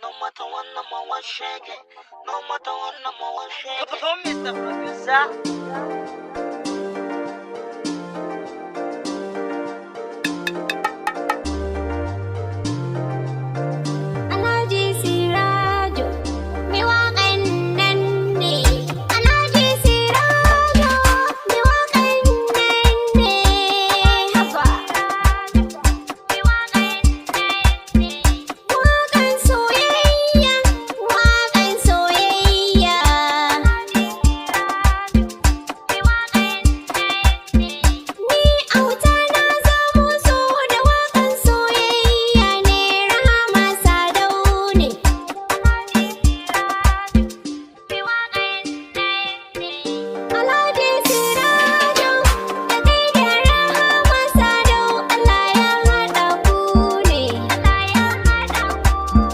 No matter one, number one shege. No matter one, number one shege. Mr. Producer.